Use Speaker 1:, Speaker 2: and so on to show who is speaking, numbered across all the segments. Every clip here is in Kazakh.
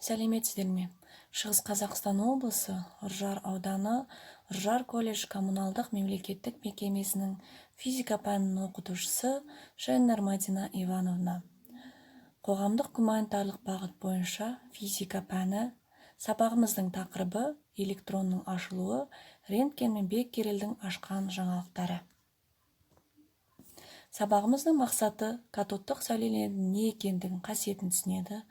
Speaker 1: Сәлеметсіздер ме? Шығыс Қазақстан облысы, Үржар ауданы, Үржар колледж коммуналдық мемлекеттік мекемесінің физика пәнінің оқытушысы Шеннер Мадина Ивановна. Қоғамдық гуманитарлық бағыт бойынша физика пәні. Сабағымыздың тақырыбы: электронның ашылуы, Рентген мен Беккерельдің ашқан жаңалықтары. Сабағымыздың мақсаты: катодтық сәулеленудің не екендігін, қасиетін түсінеді,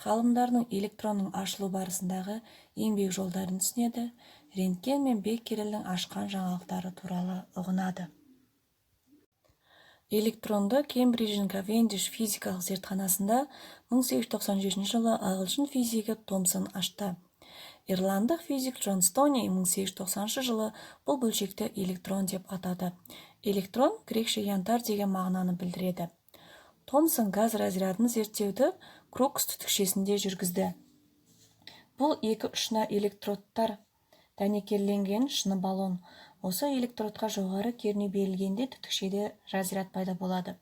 Speaker 1: ғалымдардың электронның ашылу барысындағы еңбек жолдарын түсінеді, Рентген мен Беккерельдің ашқан жаңалықтары туралы ұғынады. Электронды Кембридждің Кавендиш физикалық зертханасында 1897 жылы ағылшын физигі Томсон ашты. Ирландық физик Джон Стони 1890 жылы бұл бөлшекті электрон деп атады. Электрон грекше янтарь деген мағынаны білдіреді. Томсон газ разрядын зерттеуді Крукс түтікшесінде жүргізді. Бұл екі ұшына электродтар дәнекерленген шыны баллон. Осы электродқа жоғары кернеу берілгенде, түтікшеде разряд пайда болады.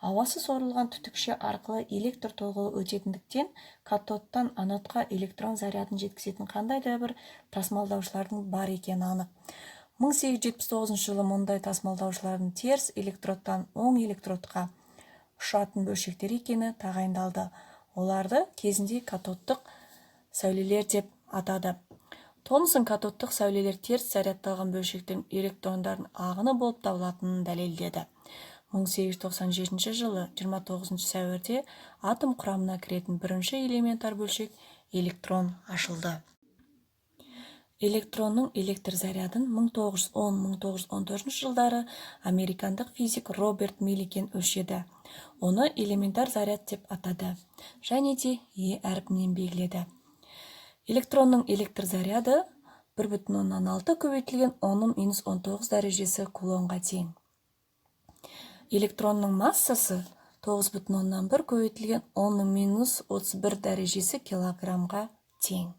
Speaker 1: Ауасы сорылған түтікше арқылы электр тогы өтетіндіктен, катодтан анодқа электрон зарядын жеткізетін қандай да бір тасымалдаушылардың бар екені анық. 1879 жылы мұндай тасымалдаушылардың теріс электродтан оң электродқа ұшатын бөлшектер екені тағайындалды. Оларды кезінде катодтық сәулелер деп атады. Томсон катодтық сәулелер теріс зарядталған бөлшектердің электрондардың ағыны болып табылатынын дәлелдеді. 1897 жылы 29 сәуірде атом құрамына кіретін бірінші элементар бөлшек электрон ашылды. Электронның электр зарядын 1910-1914 жылдары американдық физик Роберт Милликен өлшеді. Оны элементар заряд деп атады және де Е әрпінен белгіледі. Электронның электр заряды 1,6 көбейтілген 10 минус 19 дәрежесі кулонға тең. Электронның массасы 9,1 көбейтілген 10 минус 31 дәрежесі килограммға тең.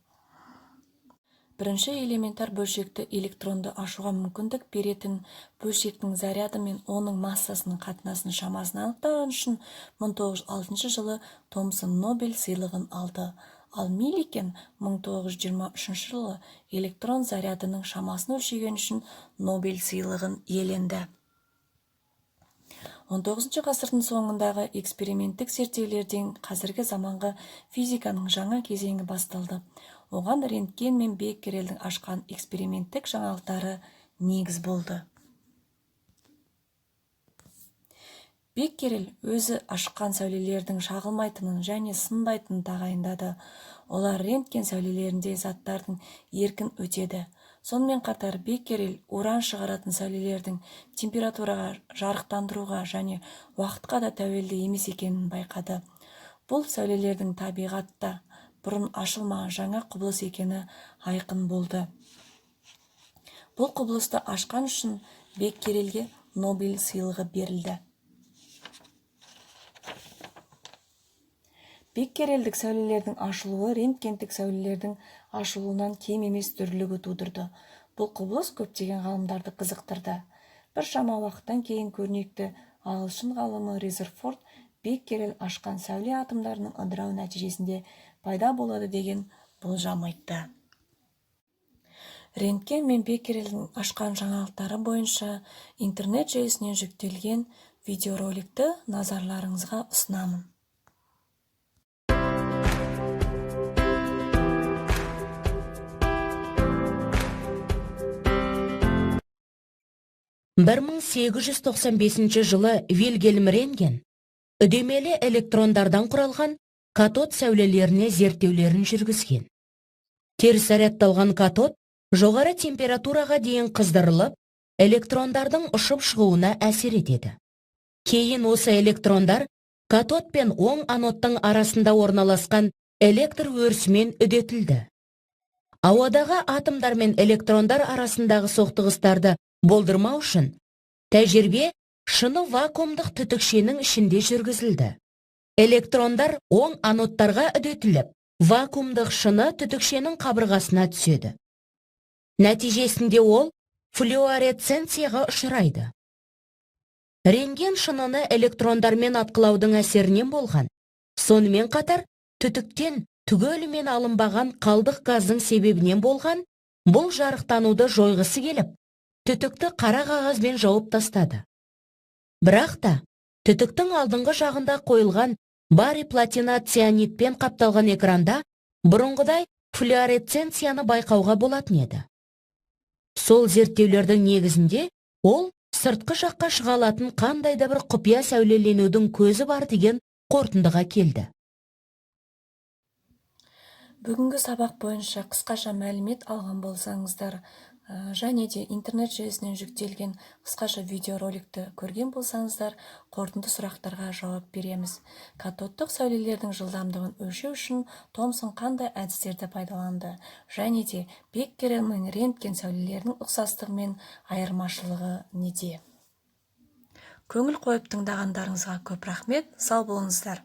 Speaker 1: Бірінші элементар бөлшекті, электронды ашуға мүмкіндік беретін бөлшектің заряды мен оның массасының қатынасының шамасын анықтаған үшін 1906 жылы Томсон Нобель сыйлығын алды. Ал Милликен 1923 жылы электрон зарядының шамасын өлшеген үшін Нобель сыйлығын иеленді. 19 ғасырдың соңындағы эксперименттік зерттеулерден қазіргі заманғы физиканың жаңа кезеңі басталды. Оған Рентген мен Беккерельдің ашқан эксперименттік жаңалықтары негіз болды. Беккерель өзі ашқан сәулелердің шағылмайтынын және сынбайтынын тағайындады. Олар рентген сәулелерінде заттардың еркін өтеді. Сонымен қатар Беккерель уран шығаратын сәулелердің температураға, жарықтандыруға және уақытқа да тәуелді емес екенін байқады. Бұл сәулелердің табиғатта бұрын ашылмаған жаңа құбылыс екені айқын болды. Бұл құбылысты ашқан үшін Беккерельге Нобель сыйлығы берілді. Беккерельдік сәулелердің ашылуы рентгендік сәулелердің ашылуынан кем емес дүрлігу тудырды. Бұл құбылыс көптеген ғалымдарды қызықтырды. Біршама уақыттан кейін көрнекті ағылшын ғалымы Резерфорд Беккерель ашқан сәуле атомдарының ыдырау нәтижесінде пайда болады деген болжам айтты. Рентген мен Беккерельдің ашқан жаңалықтары бойынша интернет желісінен жүктелген видеороликті назарларыңызға ұсынамын.
Speaker 2: 1895 жылы Вильгельм Рентген үдемелі электрондардан құралған катод сәулелеріне зерттеулерін жүргізген. Теріс зарядталған катод жоғары температураға дейін қыздырылып, электрондардың ұшып шығуына әсер етеді. Кейін осы электрондар катод пен оң анодтың арасында орналасқан электр өрісімен үдетілді. Ауадағы атомдар мен электрондар арасындағы соқтығыстарды болдырмау үшін тәжірибе шыны вакуумдық түтікшенің ішінде жүргізілді. Электрондар оң анодтарға үдетіліп, вакуумдық шыны түтікшенің қабырғасына түседі. Нәтижесінде ол флюоресценцияға ұшырайды. Рентген шыныны электрондармен атқылаудың әсерінен болған. Сонымен қатар түтіктен Түгелімен алынбаған қалдық газдың себебінен болған бұл жарықтануды жойғысы келіп, түтікті қара қағазбен жауып тастады. Бірақ та түтіктің алдыңғы жағында қойылған барий платина цианидпен қапталған экранда бұрынғыдай флуоресценцияны байқауға болатын еді. Сол зерттеулердің негізінде ол сыртқы жаққа шыға алатын қандай да бір құпия сәулеленудің көзі бар деген қорытындыға келді.
Speaker 1: Бүгінгі сабақ бойынша қысқаша мәлімет алған болсаңыздар және де интернет желісінен жүктелген қысқаша видеороликті көрген болсаңыздар, қорытынды сұрақтарға жауап береміз. Катодтық сәулелердің жылдамдығын өлшеу үшін Томсон қандай әдістерді пайдаланды және де Беккерель мен Рентген сәулелерінің ұқсастығы мен айырмашылығы неде? Көңіл қойып тыңдағандарыңызға көп рахмет. Сау болыңыздар.